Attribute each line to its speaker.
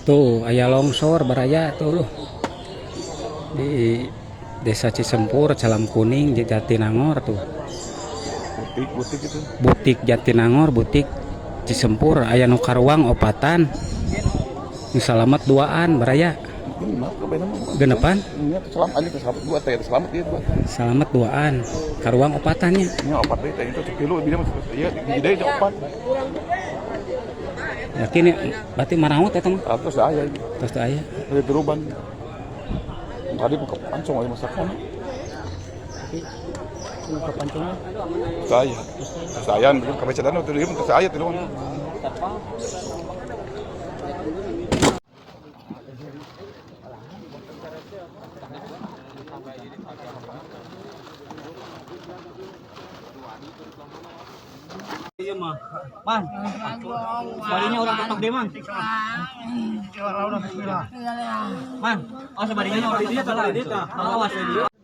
Speaker 1: Tuh, aya longsor baraya tuh loh. Di Desa Cisempur, Calam Kuning, Jatinangor tuh.
Speaker 2: Butik, butik itu.
Speaker 1: Butik Jatinangor, butik Cisempur, aya nu karuang opatan. Nu salamet duaan baraya. Genepan?
Speaker 2: Selamat aja selamat dua teh selamat ieu dua.
Speaker 1: Salamet duaan. Karuang opatannya.
Speaker 2: Nya opat deui teh itu tilu bina ieu hiji deui opat.
Speaker 1: Yakin ya, berarti maraot eta mah.
Speaker 2: Terus aya.
Speaker 1: Terus teu aya.
Speaker 2: Dari teruban. Tadi buka pancong aja masakan.
Speaker 1: Buka pancongnya.
Speaker 2: Saya. Saya bikin kabecadan tuh ieu saya tiluan.
Speaker 3: Iya mah. Man. Sebadinya orang ketok deh, Man. Man. Oh, sebadinya orang ketok. Awas ya dia.